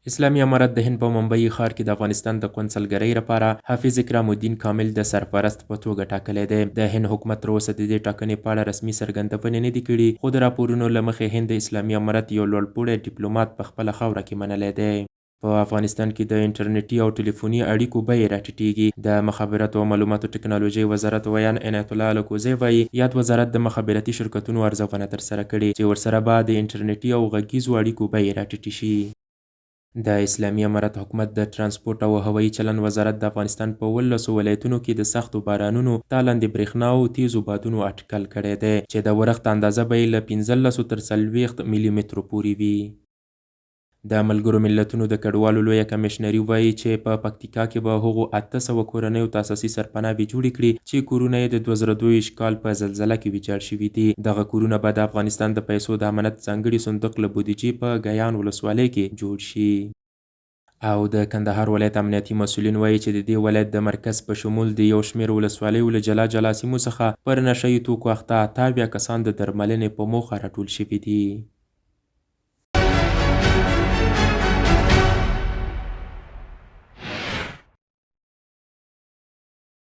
اسلامي امارت د هند په ممبيي ښار کې د افغانستان د قونسلګرۍ لپاره حافظ اکرام الدین کامل د سرپرست په توګه ټاکلی دی. د هند حکومت تر اوسه د دې ټاکنې په اړه رسمي څرګندونې نه دي کړي، خو د راپورونو له مخې هند د اسلامي امارت یو لوړپوړی ډیپلومات په خپله خاوره کې منلی دی. په افغانستان کې د انټرنېټي او ټلیفوني اړیکو بیې راټیټېږي. د مخابراتو او معلوماتو ټکنالوژۍ وزارت ویاند عنایت الله الکوزی وايي، یاد وزارت د مخابراتي شرکتونو ارزونه ترسره کړې، چې ورسره به د انټرنېټي او غږیزو اړیکو بیې راټیټې شي. د اسلامي امارت حکومت د ترانسپورت او هوایي چلند وزارت د افغانستان په اوولسو ولایتونو کې د سختو بارانونو، تالندې برېښنا او تېزو بادونو اټکل کړی دی، چې د ورښت اندازه به یې له پنځلسو تر 40 ملي مترو پورې وي. د ملګرو ملتونو د کډوالو لویه کمېشنري وايي چې په پکتیکا کې به هغو 800 کورنیو ته اساسي سرپناوې جوړې کړي چې کورونه یې د 2022 کال په زلزله کې ویجاړ شوي دي. دغه کورونه به د افغانستان د پیسو د امانت ځانګړي صندوق له بودیجې په ګیان ولسوالۍ کې جوړ شي. او د کندهار ولایت امنیتي مسؤلین وايي چې د دې ولایت د مرکز په شمول د یو شمېر ولسوالیو له جلا جلا سیمو څخه پر نشه يي توکو اخته 78 کسان د درملنې په موخه راټول شوي دي.